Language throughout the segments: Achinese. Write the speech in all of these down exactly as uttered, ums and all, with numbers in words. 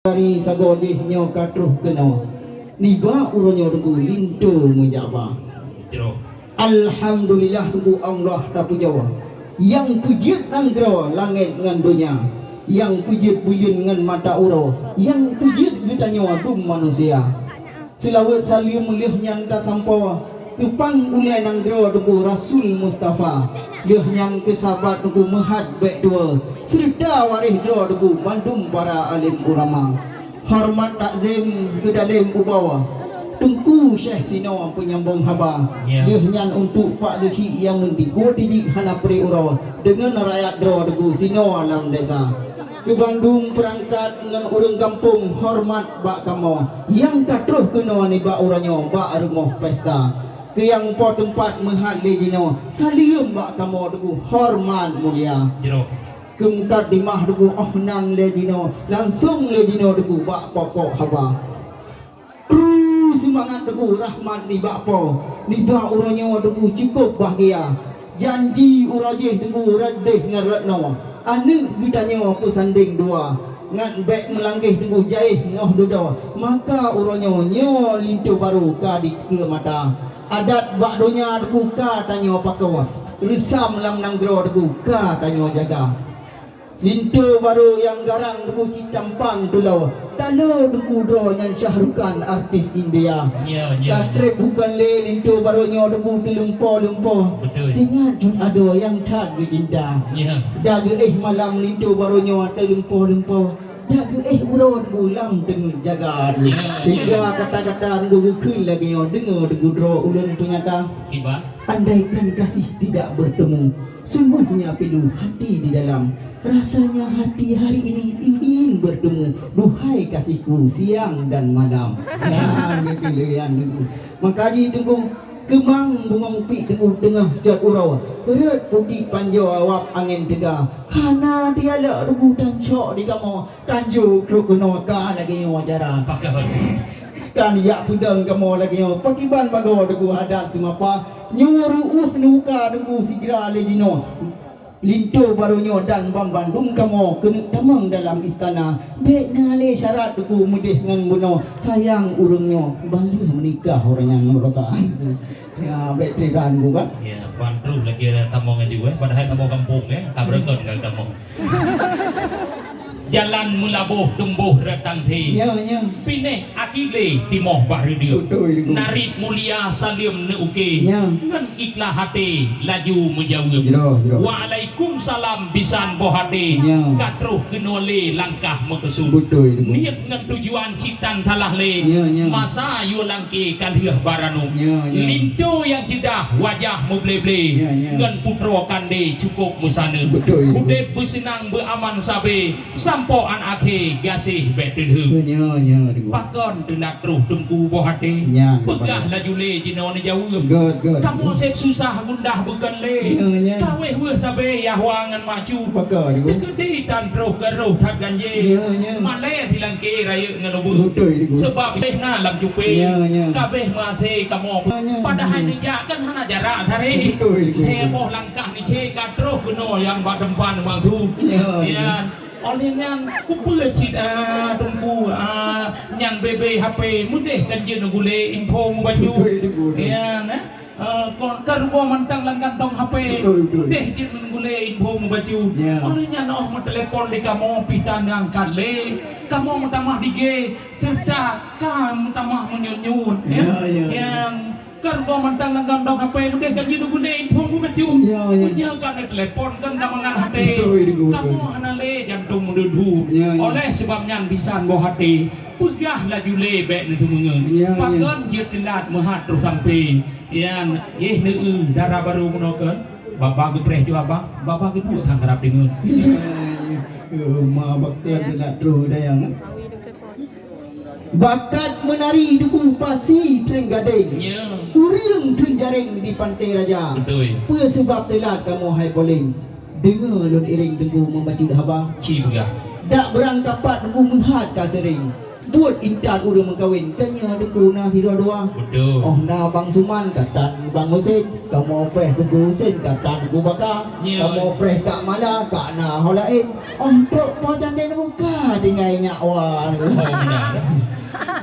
Dari sagoe jih nyoe ka troh keunoe. Nibak uroe nyoe Teungku linto meujak ba. Jroh. Alhamdulillah Teungku Allah tapujoe. Nyang peujeuet nanggroe langét ngon donya. Nyang peujeuet buleuen ngon mata uroe. Nyang peujeuet geutanyoe dum manusia. Seulaweuet saleuem lheueh nyan tasampoe keu pang ulée nanggroe Teungku Rasul Mustafa. Lheueh nyan keu sahabat Teungku meuhat bék tuwoe, seureuta waréh droe Teungku bandum para além ulama. Horeumat takzim keu dalém ubawa Teungku Syekh sinoe peunyambong haba. Ya. Lheueh nyan untuk Pak Geuchik nyang meuntikot jih hana pré uroe deungon rakyat droe Teungku sinoe lam desa. Keu bandum peurangkat ngon ureuëng gampông horeumat bak kamoe nyang ka troh keunoe nibak uroe nyoe bak rumoh pesta. Keu nyang po teumpat meuhat lé jinoe, saleuem bak kamoe Teungku horeumat mulia. Jroh. Keu mukadimah Teungku óh nan lé jinoe, langsong lé jinoe Teungku bak pokok haba. Kru seumangat Teungku rahmat nibak Po, nibak uroe nyoe Teungku cukôp bahgia. Janji uroe jih Teungku rot déh ngon rot noe, aneuëk geutanyoe peusandeng dua. Ngat bék meulangkéh Teungku jaéh nyoh dudoe, maka uroe nyoe nyoe linto barô ka dikeue mata. Adat bak donya Teungku ka tanyoe pakoe, reusam lam nanggroe Teungku ka tanyoe jaga. Linto barô nyang garang Teungku cit tampang tulo, talo Teungku droe nyan Shah Rukh Khan artis India. Ya, ya, ya. Ka treb bukan lé linto barô nyoe Teungku teulumpo-lumpo. Betul. Teuingat cut adoe nyang that geucinta. Ya. Dak geuéh malam linto barô nyoe teulumpo-lumpo. Dak geuéh uroe Teungku lam teungeut jaga Teungku. Ya, ya. Hingga kata-kata Teungku geukheun lagée nyoe deungoe Teungku droe ulôn peunyata. Kiban. Andaikan kasih tidak bertemu, sungguhnya pilu hati di dalam. Rasanya hati hari ini ingin bertemu, duhai kasihku, siang dan malam. Nyan geukheun lé nyan Teungku. Maka jih Teungku, keumang bungong pik Teungku teungoh cot uroe, rot putik panjoe awab angén teuga. Hana tialok Teungku tancok di kamoe, tanjok trok keunoe ka lagée nyoe cara. Pakon. Kan jak peudong kamoe lagée nyoe, pakiban bagoe Teungku adat seumapa, nyoe ruôh neubuka Teungku sigra lé jinoe. Linto barô nyoe dan banmandum kamoe keuneuk tamong dalam istana. Bék na lé syarat Teungku meudeh ngon bunoe. Sayang ureuëng nyoe ban lheueh meunikah ureuëng nyang meurota. Ya, bék triban Teungku kan. Ya, ban troh lagée tamong aju, eh, padahai tamong gampông, eh, ka beureugon ka tamong. Jalan meulaboh tumboh reutang thé. Ya, ya. Pinéh aki lé timoh bak reudeueng. Beutôi, Teungku. Narit mulia saleuem neuuké. Ya. Ngon ikhlas até laju meujaweueb. Jroh, jroh. Waalaikumsalam bisan boh até. Ya. Ka troh keunoe lé langkah meukeusut. Beutôi, Teungku. Niet ngon tujuan cit tan salah lé. Ya, ya. Masa yue langké ka lheueh baranoe. Ya, ya. Linto nyang ceudah wajah meuble-ble. Ya, ya. Ngon putroe kandé cukôp meusaneut. Beutôi, Teungku. Udeb beuseunang beuaman sabe. Sampoe án akhé gaséh bék teudeuh. Nyoe, nyoe, Teungku. Pakon teunak troh Teungku boh até. Nyan, peugah laju lé jinoe neujaweueb. Göt, göt. Kamoe seb susah gundah bukon lé. Nyoe, nyoe. Kawéh weueh sabe yahwa ngon macu. Pakon, Teungku. Teukeudi tan troh keu roh that ganjé. Nyoe, nyoe. Malée silangké rayeuk ngon ubeueng. Beutôi, Teungku. Sebab béh na lam cupé. Nyoe, nyoe. Kabéh meuhasé kamoe. Nyoe, nyoe. Padahai neujak kan hana jarak taré. Beutôi, Teungku. Lhée boh langkah nice ka troh keunoe nyang bak deumpan bang su. Nyoe, nyoe. Óh lheueh nyan, kupeue cit, ah, Teungku, ah, nyan bebe H P, meudeh kan jeuet neugulé info meubacut. Beutôi, beutôi. Ya, nah. Ah, kon ka rugoe mantong lam kantong H P. Beutôi, beutôi. Meudeh jeuet neugulé info meubacut. Ya. Óh lheueh nyan óh meutelepon lé kamoe, pih tan neuangkat lé. Kamoe meutamah digé, seureuta ka meutamah meunyut-nyut. Ya, ya, ya. Nyan. Ka rugoe mantong lam kantong H P, meudeh kan jeuet neugulé info meubacut. Ya, ya. Meunyoe ka neutelepon kan ka mangat até. Beutôi, Teungku, beutôi. Kamoe hana lé jantong meudeudu. Ya, ya. Oleh sebab nyan bisan boh até, peugah laju lé bék neuseumeungeut. Ya, ya. Pakon jeuet teulat meuhat troh sampoe. Nyan, yeh neueu dara barô meunoe kon. Baba geupreh ju abang, baba geuduek sang karab deungon. Ya, ya. Eh, ma bakon teulat troh dayang. Bakat meunari Teungku pasi Trenggadeng. Ya. Ureuëng treun jareng di Pantai Raja. Beutôi. Peue seubab teulat kamoe hai poleng? Deungoe lôn iréng Teungku meubacut haba. Ci peugah. Dak beurangkapat Teungku meuhat ka seuréng. Buet intat ureueng meukawen, tanyoe Teungku na sidroe dua. Betul. Oh na Bang Suman, katan Bang Husen, kamoe preh Teungku Husen, katan Teungku Baka, ya, kamoe preh Kak Mala, Kak na ho laén. Oh trok po candé Teungku ka tinggai nyak wa. Oh, benar.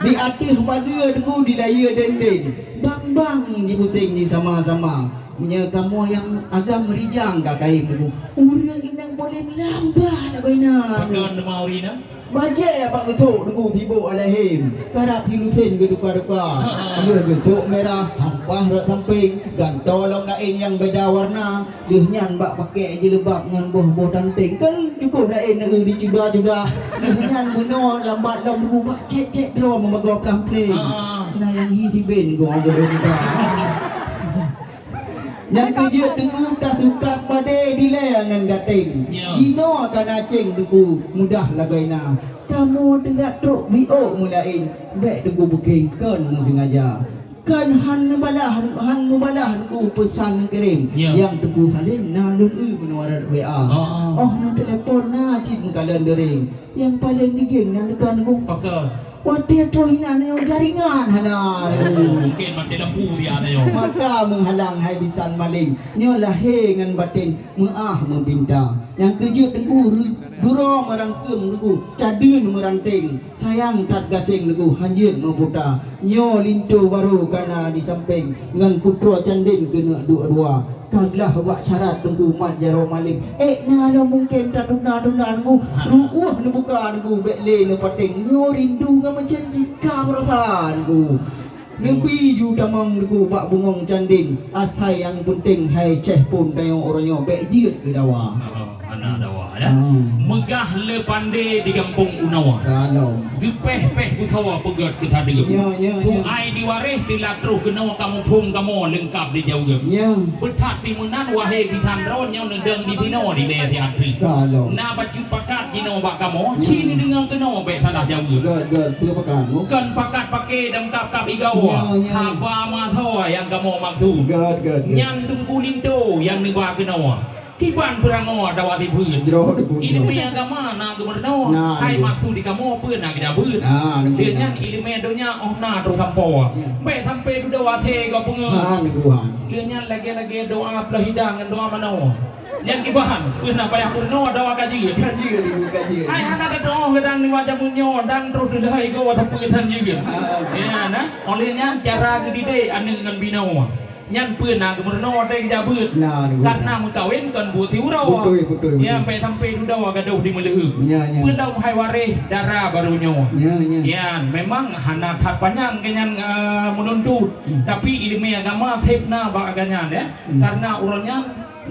Di ateueh pageue Teungku dilayeue dendeng. Bang-bang jipuseng jisama-sama. Meunyoe kamoe nyang agam rijang ka kayém Teungku. Ureueng inong boleh meulambah lagoina. Pakon teuma ureueng inong? Bajée bak geusok Teungku sibok alahém, karab silusen geuduka-duka. Ha. Lheueh geusok mirah, hampah rot sampéng, gantoe lom laén nyang beda warna. Lheueh nyan bak pakèk jilbab ngon boh-boh tanténg. Kan cukup laén neueu dicuda-cuda. Lheueh nyan bunoe lambat lom Teungku bak cék-cék droe meubagoe plang-pleng. Ha. Na nyang hi siben goe geuh. Nyang keujeuet Teungku tasukat padé dilée ngon gateng. Ya. Jinoe ka na céng Teungku mudah lagoina. Kamoe teulat trok biôk meulaén, bék Teungku bukeng kon meusengaja. Kon han meubalah, han meubalah Teungku peusan kirém. Ya. Nyang Teungku saleng na lôn eu meunurot W A. Ah, ah. Oh na telepon na cit meukalon deuréng. Nyang paleng ligeng na neuka Teungku. Pakon? Watée troh inan nyoe jaringan hana. Oh, mungkin mati lampu dia nyoe. Maka meuhalang hai bisan maleng. Nyoe lahé ngon baten meuáh meupinta. Nyang keujeuet Teungku ru-, duroe meurangkeum Teungku, cadeun meuranténg. Sayang that gaseng Teungku hanjeuet meuputa. Nyoe linto barô ka na di sampéng, ngon putroe candén keuneuk duek dua. Ka glah bak syarat Teungku mat jaroe malém. Ék na lom mungken tatunda-tunda Teungku. Ruôh neubuka Teungku, bék lé neupaténg. Nyoe rindu ngon meucen cit ka beurasa Teungku. Neubi ju tamong Teungku bak bungöng candén. Asai nyang peunteng hai céh phon tanyoe uroe nyoe bék jeuet keu dawa. Hana dawa, ya. Hmm. Meugah le pandé di gampông unoe. Ka lom. Geupéh-péh beusawa peugöt keu sadeueb. Ya, ya, ya. Suai di waréh teulat troh keunoe kamoe phon kamoe leungkap dijaweueb. Ya. Beuthat di meunan wahé bisan droe nyoe neudong di sinoe di lé siat treuk. Ka lom. Na bacut pakat jinoe bak kamoe, ya, ci neudeungoe keunoe bék salah jaweueb. Göt, göt, peue pakat, Bu? Kon pakat paké dan kap-kap igoe. Ya, ya. Haba meuasoe nyang kamoe maksud. Göt, göt, göt. Nyan Teungku Linto nyang neuba keunoe. Kiban peurangoe dawa sifeuet. Jroh dipeuet. Ileumèe agama na geumeurunoe. Na, hai, betul. Maksud di kamoe peue na geujabeuet. Na, betul. Lheueh nyan ileumèe donya óh na troh sampoe. Ya. Bèk sampai dudoe asèe geupeungeut. Ha, betul, ha. Lheueh nyan lagèe-lagèe doa peuloh hidang ngon doa manoe. Nyan kiban, peue na payah peurunoe dawa ka jeuet. Ka jeuet, ibu, ka jeuet. Hai, hana tadoe geudang nibak jameun nyoe, dang troh dudoe igoe sapeue tan jeuet. Ha. Ya, na. Oleh nyan cara geudidik aneuk ngon binoe. Nyan peue na geumeurunoe watèe geujak beuet. Na, beutôi. Karena meukawen kon buet siuroe. Beutôi, beutôi, beutôi. Nyan bèk sampai dudoe gadôh di meuleuheuk. Nya, nya. Peulom hai waréh dara barô nyoe. Nya, nya. Nyan memang hana that panyang keu nyan, eh, meununtut. Hmm. Tapi ileumèe agama sép na bak geuh nyan, ya. Hmm. Karena uroe nyan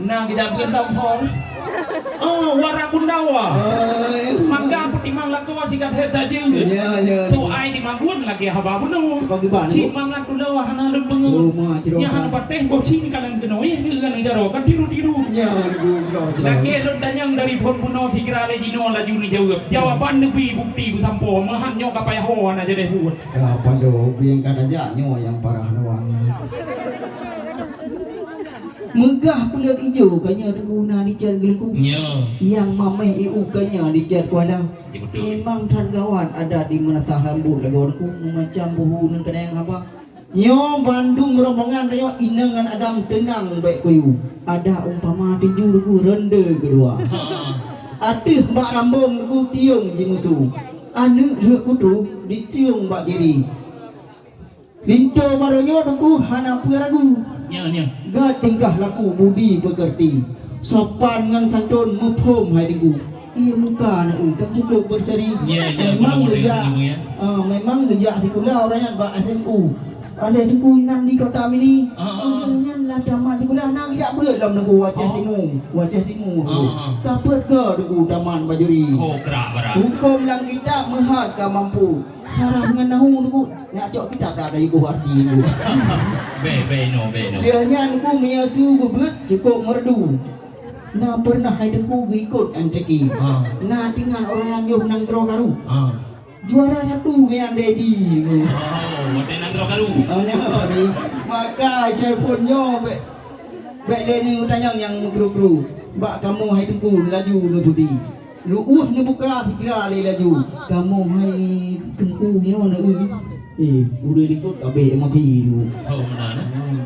na geujak beuet lom hol. Oh, wara gundawa. Oh, iya. Mangga peutimang lakoe sikat hét tajeuet. Iya, iya. Soai di magun lagèe haba bunoe. Bagi ban, cit Bu. Mangat uleue hana lôn peungeut. Oh, ma, ciro. Nyan hana patéh boh cit kalon keunoe, eh, deungon jaroe kan tiru-tiru. Iya, Bu, ciro, ciro. Lagèe lôn tanyong dari phon bunoe sigra lé jinoe laju neujaweueb. Jawaban neubi bukti beusampoe, meuhan nyoe ka payah ho hana jadeh buet. Ka pado, bieng ka tajak nyoe nyang parah lawan. Meugah pulot ijo ka nyoe teungku na di cot geuleuku. Nyoe. Nyang mamèh ié u ka nyoe di cot kuala. Ya, betul. Memang that gawat adat di Meunasah Lambot lagoe teungku, meumacam buhu ngon keunong haba. Nyoe bandum rombongan tanyoe inong ngon agam teunang bèk kuyue. Adak umpama tinju teungku ronde keudua. Ha. Ateueh bak rambong teungku tiong jimusu. Aneuk lheueh kutu ditiong bak giri. Linto barô nyoe teungku hana peue ragu. Nya, nya. Gèt tingkah laku budi peukeurti. Sopan ngon santôn muphom hai teungku. Ié muka aneuk kan cukup beuseri. Nya, nya, memang beuna model geujak, senyum, ya. Ah, memang geujak sikula ureueng nyan bak S M U. Aléh teungku inan di Kota Mini. Ah, ah. Aléh nyan lah tamat sikula na geujak beuet lom teungku Aceh Timu. Aceh Timu. Ah, ah. Ka peuet go teungku tamat bajuri. Oh, kerak, kerak. Huköm lam kitab meuhat ka mampu. Saraf ngon nahu teungku, nyak cok kitab dak dari buh arti teungku. Bèk, bèk inoe, bèk inoe. Lheueh nyan teungku meunyoe su geubeuet cukup meureudu. Na peureunah hai teungku geuikot M T Q. Ha. Na tinggai ureueng nyan yoh nanggroe karu. Ha. Juara satu ngon Dedi teungku. Oh, watèe nanggroe karu. Oh, nyan. Maka cai phôn nyoe bèk, bèk lé neutanyong nyang meukru-kru. Bak kamoe hai teungku laju neutudi. Ru'uh neubuka sigra lé laju. Kamoe hai teungku nyoe neueu. Eh, ureueng likot ka abéh emosi tu. Oh, meunan, eh? Hmm.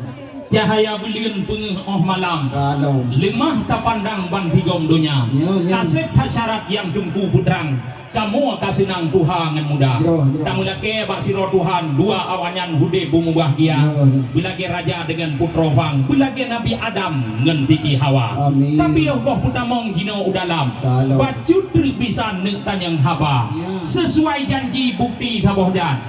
Cahaya buleuen peungeuh 'oh malam. Ka lom. Leumah tapandang ban sigom donya. Ya, ya. Ka sép that syarat nyang teungku peutrang. Kamoe ka seunang tuha ngon muda. Jroh, jroh. Tameulakée bak sidroe Tuhan, dua awaknyan udép beumubahgia. Ya, ya. Beulagée raja deungon putroe bang, beulagée Nabi Adam ngon Siti Hawa. Amin. Tapi óh boh peutamong jinoe u dalam. Ka lom. Bacut treuk bisan neuk tanyong haba. Ya. Sisuai janji bukti saboh jan.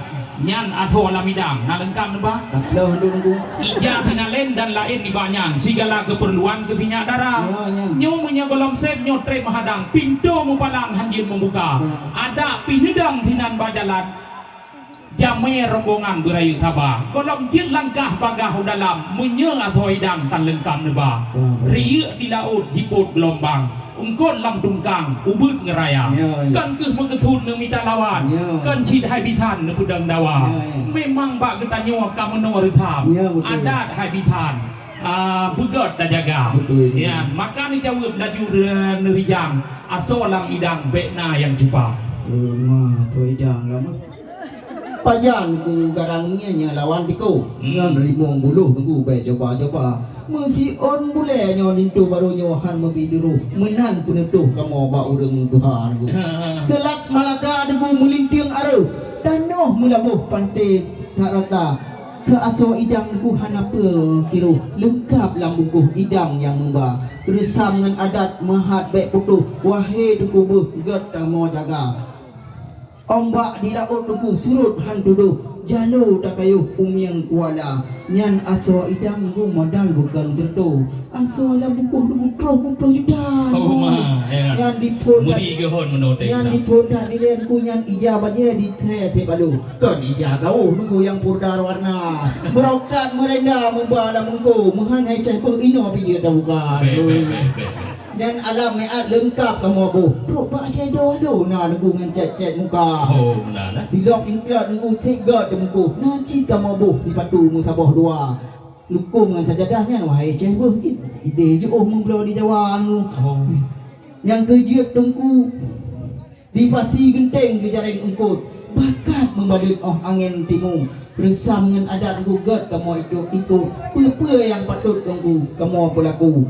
Nyan asoe lam idang, na leungkap neuba? Dah ploh tu nunggu. Ija sinalén dan laén nibak nyan, sigala keupeurluan keu sinyak dara. Ya, ya. Nyoe meunyoe gohlom sép nyoe trép meuhadang, pintoe meupalang han jeuet meubuka. Ya. Adak pih neudong sinan bak jalan, jamé rombongan beurayeuk saba. Gohlom jeuet langkah bagaih u dalam, meunyoe asoe idang tan leungkap neuba. Ya, ya. Riyeuk di laôt jipot geulombang. Eungkôt lam tungkang, ubeuet ngon raya. Ya, ya. Kon kheueh meukeusut neumita lawan. Ya. Kon cit hai bisan neupeudong dawa. Ya, ya. Memang bak geutanyoe ka meunoe reusam. Ya, beutôi. Adat hai bisan, ah, beugét tajaga. Beutôi, beutôi. Ya, maka neujaweueb laju re-, neurijang, asoe lam idang bék na nyang cupa. Oh, ma, asoe idang lama. Pajan ku garang ngieng nyang lawan tiko, hmm, ngon rimueng buluh nunggu bèk coba-coba. Meusiôn bulèe nyoe linto barô nyoe han meubi duroh, meunan peunutôh kamoe bak ureueng tuha nunggu. Seulat Malaka nunggu meulintieng arôh, tanoh meulaboh panté that rata. Keu asoe idang nunggu hana peue kiroh, leungkap lam bungkôh idang nyang meuba. Reusam ngon adat meuhat bèk putôh, wahé teungku beuh gèt kamoe jaga. Ombak di laôt teungku surot han tudoh, jalo takayôh u mieng kuala. Nyan asoe idang teungku modal bukon keureutôh. Asoe lam bungkôh teungku troh ploh juta. Oh, ma, ya. Nyan diphôn, meuri geuhon meunoe teuh, nyan diphôn that dilèe teungku nyan ija bajèe dithèe sép balô. Kon ija gawôh teungku nyang purda warna. Meurokat meurenda meuba lam bungkôh, meuhan hai cah beuh inoe pih jeuet tabuka. Bèk, bèk, bèk, bèk. Nyan alam meu'at leungkap kamoe boh. Trok bak syèdoh lôn na teungku ngon cèt-cèt muka. Oh, meunan, eh? Silop inklot teungku sép gèt teungku. Na cit kamoe boh sipatu meusaboh dua. Lukông ngon sajadah nyan wahé cèh beuh cit. Idéh jiôh meubloe di Jawa nyoe. Oh. Nyang keujeuet teungku. Di pasi geunteng geujareng eungkôt, bakat meubaleuet 'oh angén timu. Reusam ngon adat teungku gèt kamoe ikôt-ikôt. Peue-peue nyang patot teungku kamoe peulaku.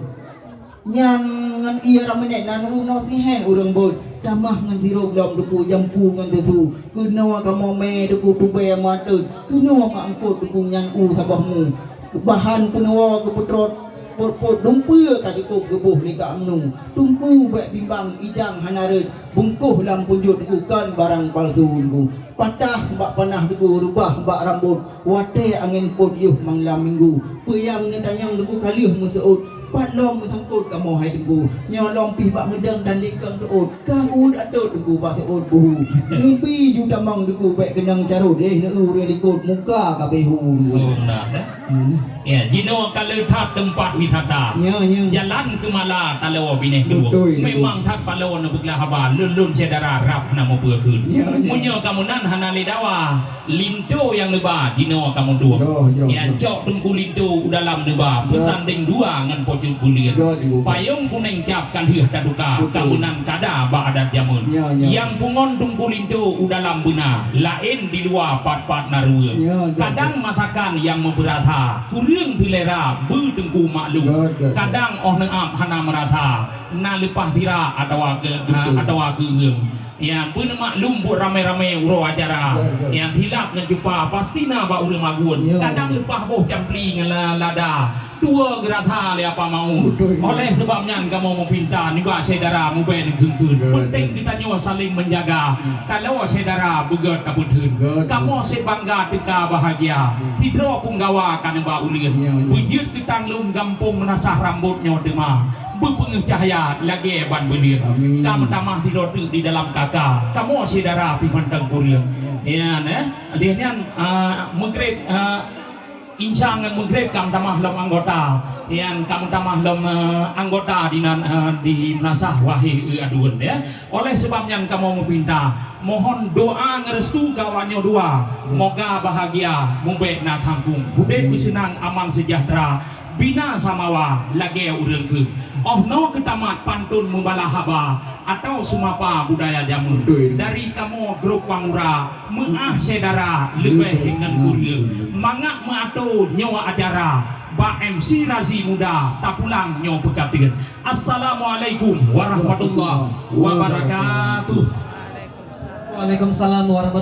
Nyan ngon ie rameunet na neunoe sihén ureueng beuet. Tamah ngon sirop lom teungku jampu ngon susu. Keunoe kamoe mè teungku tubèe meuateuet. Keunoe mak eungkôt teungku nyan u saboh mu. Bahan peunuwoe geupeutrok, pôt-pôt dumpeue ka cukôp geuboh lé kak meunu. Teungku bèk bimbang idang hana rhët, bungkôh lam punjot teungku kon barang palsu teungku. Patah bak panah teungku, reubah bak rambôt, watèe angén pôt yoh malam minggu. Peue nyang neutanyong teungku ka lheueh meuseuôt, pat lom meusangkot kamoe hai teungku. Nyoe lom pih bak meudong dan likong teuôt. Ka uweuet atôt teungku bak seuôt buhu. Neubi ju tamong teungku bèk keunong carôt, eh, neueu ureueng likot muka ka behu teungku. Oh, meunan, eh? Hmm. Ya, jinoe ka le that teumpat wisata. Ya, ya. Jalan Keumala taloe binéh dua. Beutôi, beutôi. Memang that paloe neupeugah haba, lôn-lôn syedara rab hana mupeue kheun. Ya, ya. Meunyoe kamoe nan hana lé dawa, linto nyang neuba jinoe kamoe tueng. Ya, ya, ya. Ya, cok teungku linto u dalam neuba, beutôi. Peusandeng dua ngon pocut buleuen. Ya, ya. Payong kunéng cap ka lheueh tatuka, beutôi. Kamoe nan kada bak adat jameun. Ya, ya. Nyang pungon teungku linto u dalam beuna, laén di luwa pat-pat na ruweuen. Ya, ya, ya. Kadang masakan nyang meubeurasa, kureueng seulera, beu teungku maklum. Ya, ya, ya. Kadang 'oh neuab hana meurasa, na leupah sira atawa keu, betul. Atawa keu ureueng. Ya, beuneumaklum buet ramé-ramé uroe acara. Ya, ya. Nyang silap ngon cupa pasti na bak ureueng magun. Ya, ya. Kadang leupah boh campli ngon la-, lada. Dua geurasa lé apa mau. Betul. Oleh sebab nyan kamoe meupinta nibak syedara mubèe neukheun-kheun. Betul. Penting geutanyoe saling menjaga. Hmm. Taloe syedara beugèt tapeutheun. Betul. Kamoe sép bangga teuka bahagia. Hmm. Sidroe punggawa ka neuba uleuen. Ya, ya. Beujeuet keu tanglông gampông Meunasah Rambôt nyoe teuma. Beupeungeuh cahya lagèe ban buleuen. Amin. Ka meutamah sidroe teuk di dalam kaka. Kamoe syedara pih mantong kureueng. Ya. Ya, neh. Lheueh nyan, ah, meugreb, ah, Insya ngon meugreb ka meutamah lom anggota. Nyan ka meutamah lom, eh, anggota di nan, eh, di Meunasah Wahé, eh, Aduen, ya. Oleh sebab nyan kamoe meupinta, Mohon doa ngerestu kawan nyoe dua. Moga bahagia, mubek na kangkung. Udeb beuseunang aman sejahtera, bina samawa lagée ureuëng keuh. Oh noe keutamat pantun mubala haba atau seumapa budaya jameun. Dari kamoe grup Pamura, meuah syedara leubeh ngon ureuëng. Mangat meuato nyoe acara, bak M C Razi Muda tapulang nyoe peukateun. Assalamualaikum warahmatullahi wabarakatuh. Waalaikumsalam warahmatullahi